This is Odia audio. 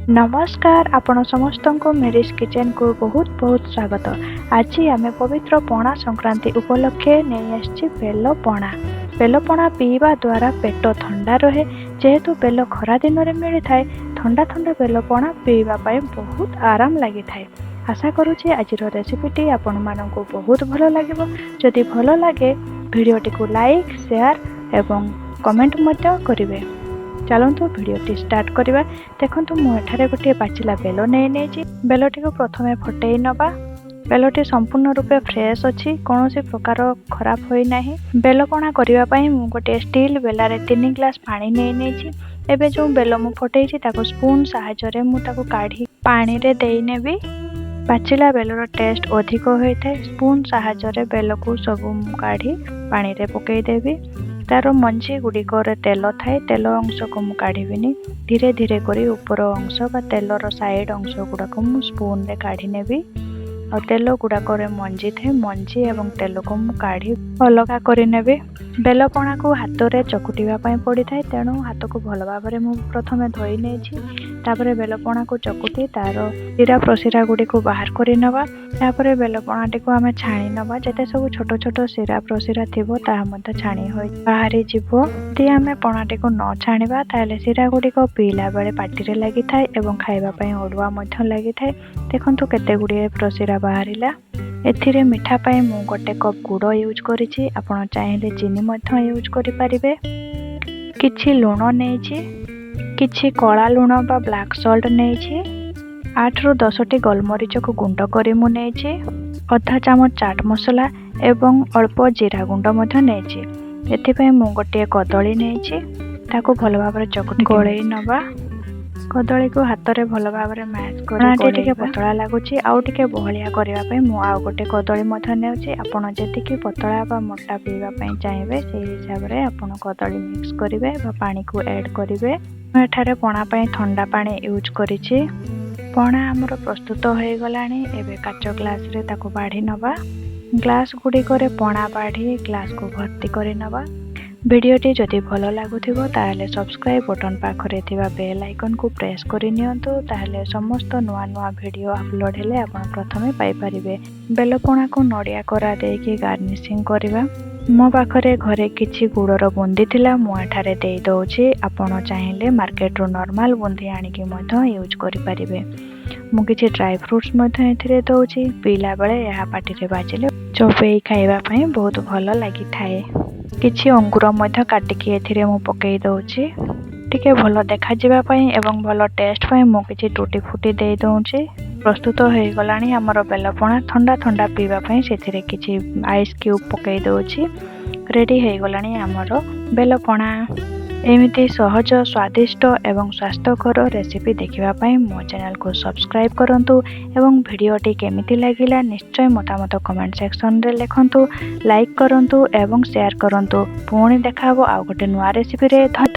ନମସ୍କାର, ଆପଣ ସମସ୍ତଙ୍କୁ ମେରିସ୍ କିଚେନକୁ ବହୁତ ବହୁତ ସ୍ୱାଗତ। ଆଜି ଆମେ ପବିତ୍ର ପଣା ସଂକ୍ରାନ୍ତି ଉପଲକ୍ଷେ ନେଇ ଆସିଛି ବେଲ ପଣା। ବେଲପଣା ପିଇବା ଦ୍ୱାରା ପେଟ ଥଣ୍ଡା ରହେ। ଯେହେତୁ ବେଲ ଖରା ଦିନରେ ମିଳିଥାଏ, ଥଣ୍ଡା ଥଣ୍ଡା ବେଲପଣା ପିଇବା ପାଇଁ ବହୁତ ଆରାମ ଲାଗିଥାଏ। ଆଶା କରୁଛି ଆଜିର ରେସିପିଟି ଆପଣମାନଙ୍କୁ ବହୁତ ଭଲ ଲାଗିବ। ଯଦି ଭଲ ଲାଗେ, ଭିଡ଼ିଓଟିକୁ ଲାଇକ୍, ସେୟାର ଏବଂ କମେଣ୍ଟ ମଧ୍ୟ କରିବେ। ଚାଲନ୍ତୁ, ଭିଡ଼ିଓଟି ଷ୍ଟାର୍ଟ କରିବା। ଦେଖନ୍ତୁ, ମୁଁ ଏଠାରେ ଗୋଟିଏ ପାଚିଲା ବେଲ ନେଇ ନେଇଛି। ବେଲଟିକୁ ପ୍ରଥମେ ଫଟେଇ ନେବା। ବେଲଟି ସମ୍ପୂର୍ଣ୍ଣ ରୂପେ ଫ୍ରେଶ୍ ଅଛି, କୌଣସି ପ୍ରକାର ଖରାପ ହୋଇନାହିଁ। ବେଲପଣା କରିବା ପାଇଁ ମୁଁ ଗୋଟିଏ ଷ୍ଟିଲ୍ ବେଲାରେ 3 ଗ୍ଲାସ୍ ପାଣି ନେଇ ନେଇଛି। ଏବେ ଯେଉଁ ବେଲ ମୁଁ ଫଟେଇଛି, ତାକୁ ସ୍ପୁନ୍ ସାହାଯ୍ୟରେ ମୁଁ ତାକୁ କାଢ଼ି ପାଣିରେ ଦେଇନେବି। ପାଚିଲା ବେଲର ଟେଷ୍ଟ ଅଧିକ ହୋଇଥାଏ। ସ୍ପୁନ୍ ସାହାଯ୍ୟରେ ବେଲକୁ ସବୁ ମୁଁ କାଢ଼ି ପାଣିରେ ପକାଇଦେବି। ତାର ମଞ୍ଜି ଗୁଡ଼ିକରେ ତେଲ ଥାଏ। ତେଲ ଅଂଶକୁ ମୁଁ କାଢ଼ିବିନି। ଧୀରେ ଧୀରେ କରି ଉପର ଅଂଶ ବା ତେଲର ସାଇଡ଼ ଅଂଶ ଗୁଡ଼ାକ ମୁଁ ସ୍ପୁନରେ କାଢ଼ି ନେବି। ଆଉ ତେଲ ଗୁଡ଼ାକରେ ମଞ୍ଜି ଥାଏ। ମଞ୍ଜି ଏବଂ ତେଲକୁ ମୁଁ କାଢ଼ି ଅଲଗା କରିନେବି। ବେଲପଣାକୁ ହାତରେ ଚକୁଟିବା ପାଇଁ ପଡ଼ିଥାଏ, ତେଣୁ ହାତକୁ ଭଲ ଭାବରେ ମୁଁ ପ୍ରଥମେ ଧୋଇ ନେଇଛି। ତାପରେ ବେଲପଣାକୁ ଚକୁଟି ତାର ଶିରା ପ୍ରଶିରା ଗୁଡ଼ିକୁ ବାହାର କରି ନେବା। ତାପରେ ବେଲପଣାଟିକୁ ଆମେ ଛାଣି ନେବା। ଯେତେ ସବୁ ଛୋଟ ଛୋଟ ଶିରା ପ୍ରଶିରା ଥିବ, ତାହା ମଧ୍ୟ ଛାଣି ହୋଇ ବାହାରିଯିବ। ଯଦି ଆମେ ପଣାଟିକୁ ନ ଛାଣିବା, ତାହେଲେ ଶିରା ଗୁଡ଼ିକ ପିଇଲା ବେଳେ ପାଟିରେ ଲାଗିଥାଏ ଏବଂ ଖାଇବା ପାଇଁ ଅଡ଼ୁଆ ମଧ୍ୟ ଲାଗିଥାଏ। ଦେଖନ୍ତୁ, କେତେ ଗୁଡ଼ିଏ ପ୍ରଶିରା ବାହାରିଲା। ଏଥିରେ ମିଠା ପାଇଁ ମୁଁ ଗୋଟେ କପ୍ ଗୁଡ଼ ୟୁଜ୍ କରିଛି। ଆପଣ ଚାହିଁଲେ ଚିନି ମଧ୍ୟ ୟୁଜ୍ କରିପାରିବେ। କିଛି ଲୁଣ ନେଇଛି, କିଛି କଳା ଲୁଣ ବା ବ୍ଲାକ୍ ସଲ୍ଟ ନେଇଛି। 8ରୁ 10ଟି ଗୋଲମରିଚକୁ ଗୁଣ୍ଡ କରି ମୁଁ ନେଇଛି। ଅଧା ଚାମଚ ଚାଟ୍ ମସଲା ଏବଂ ଅଳ୍ପ ଜିରା ଗୁଣ୍ଡ ମଧ୍ୟ ନେଇଛି। ଏଥିପାଇଁ ମୁଁ ଗୋଟିଏ କଦଳୀ ନେଇଛି। ତାକୁ ଭଲ ଭାବରେ ଚକୁଟି ଗୋଳେଇ ନେବା। କଦଳୀକୁ ହାତରେ ଭଲ ଭାବରେ ମ୍ୟାଶ୍ କରି ପଣାଟି ଟିକେ ପତଳା ଲାଗୁଛି। ଆଉ ଟିକେ ବହଳିଆ କରିବା ପାଇଁ ମୁଁ ଆଉ ଗୋଟେ କଦଳୀ ମଧ୍ୟ ନେଉଛି। ଆପଣ ଯେତିକି ପତଳା ବା ମୋଟା ପିଇବା ପାଇଁ ଚାହିଁବେ, ସେଇ ହିସାବରେ ଆପଣ କଦଳୀ ମିକ୍ସ କରିବେ ବା ପାଣିକୁ ଆଡ଼୍ କରିବେ। ମୁଁ ଏଠାରେ ପଣା ପାଇଁ ଥଣ୍ଡା ପାଣି ୟୁଜ୍ କରିଛି। ପଣା ଆମର ପ୍ରସ୍ତୁତ ହୋଇଗଲାଣି। ଏବେ କାଚ ଗ୍ଲାସରେ ତାକୁ ବାଢ଼ି ନେବା। ଗ୍ଲାସ ଗୁଡ଼ିକରେ ପଣା ବାଢ଼ି ଗ୍ଲାସକୁ ଭର୍ତ୍ତି କରି ନେବା। ଭିଡ଼ିଓଟି ଯଦି ଭଲ ଲାଗୁଥିବ, ତାହେଲେ ସବସ୍କ୍ରାଇବ୍ ବଟନ୍ ପାଖରେ ଥିବା ବେଲ୍ ଆଇକନ୍କୁ ପ୍ରେସ୍ କରି ନିଅନ୍ତୁ। ତାହେଲେ ସମସ୍ତ ନୂଆ ନୂଆ ଭିଡ଼ିଓ ଅପଲୋଡ଼ ହେଲେ ଆପଣ ପ୍ରଥମେ ପାଇପାରିବେ। ବେଲପଣାକୁ ନଡ଼ିଆ କୋରା ଦେଇକି ଗାର୍ନିସିଂ କରିବା। ମୋ ପାଖରେ ଘରେ କିଛି ଗୁଡ଼ର ବୁନ୍ଦି ଥିଲା, ମୁଁ ଏଠାରେ ଦେଇଦେଉଛି। ଆପଣ ଚାହିଁଲେ ମାର୍କେଟରୁ ନର୍ମାଲ ବୁନ୍ଦି ଆଣିକି ମଧ୍ୟ ୟୁଜ୍ କରିପାରିବେ। ମୁଁ କିଛି ଡ୍ରାଏ ଫ୍ରୁଟ୍ସ ମଧ୍ୟ ଏଥିରେ ଦେଉଛି। ପିଇଲା ବେଳେ ଏହା ପାଟିରେ ବାଜିଲେ ଚୋବେଇ ଖାଇବା ପାଇଁ ବହୁତ ଭଲ ଲାଗିଥାଏ। କିଛି ଅଙ୍ଗୁର ମଧ୍ୟ କାଟିକି ଏଥିରେ ମୁଁ ପକାଇ ଦେଉଛି। ଟିକେ ଭଲ ଦେଖାଯିବା ପାଇଁ ଏବଂ ଭଲ ଟେଷ୍ଟ ପାଇଁ ମୁଁ କିଛି ଟୁଟି ଫୁଟି ଦେଇ ଦେଉଛି। ପ୍ରସ୍ତୁତ ହୋଇଗଲାଣି ଆମର ବେଲପଣା। ଥଣ୍ଡା ଥଣ୍ଡା ପିଇବା ପାଇଁ ସେଥିରେ କିଛି ଆଇସ୍ କ୍ୟୁବ୍ ପକାଇ ଦେଉଛି। ରେଡ଼ି ହୋଇଗଲାଣି ଆମର ବେଲପଣା। ଏମିତି ସହଜ, ସ୍ୱାଦିଷ୍ଟ ଏବଂ ସ୍ୱାସ୍ଥ୍ୟକର ରେସିପି ଦେଖିବା ପାଇଁ ମୋ ଚ୍ୟାନେଲକୁ ସବସ୍କ୍ରାଇବ୍ କରନ୍ତୁ ଏବଂ ଭିଡ଼ିଓଟି କେମିତି ଲାଗିଲା, ନିଶ୍ଚୟ ମତାମତ କମେଣ୍ଟ ସେକ୍ସନରେ ଲେଖନ୍ତୁ। ଲାଇକ୍ କରନ୍ତୁ ଏବଂ ସେୟାର କରନ୍ତୁ। ପୁଣି ଦେଖା ହେବ ଆଉ ଗୋଟେ ନୂଆ ରେସିପିରେ। ଧନ୍ୟବାଦ।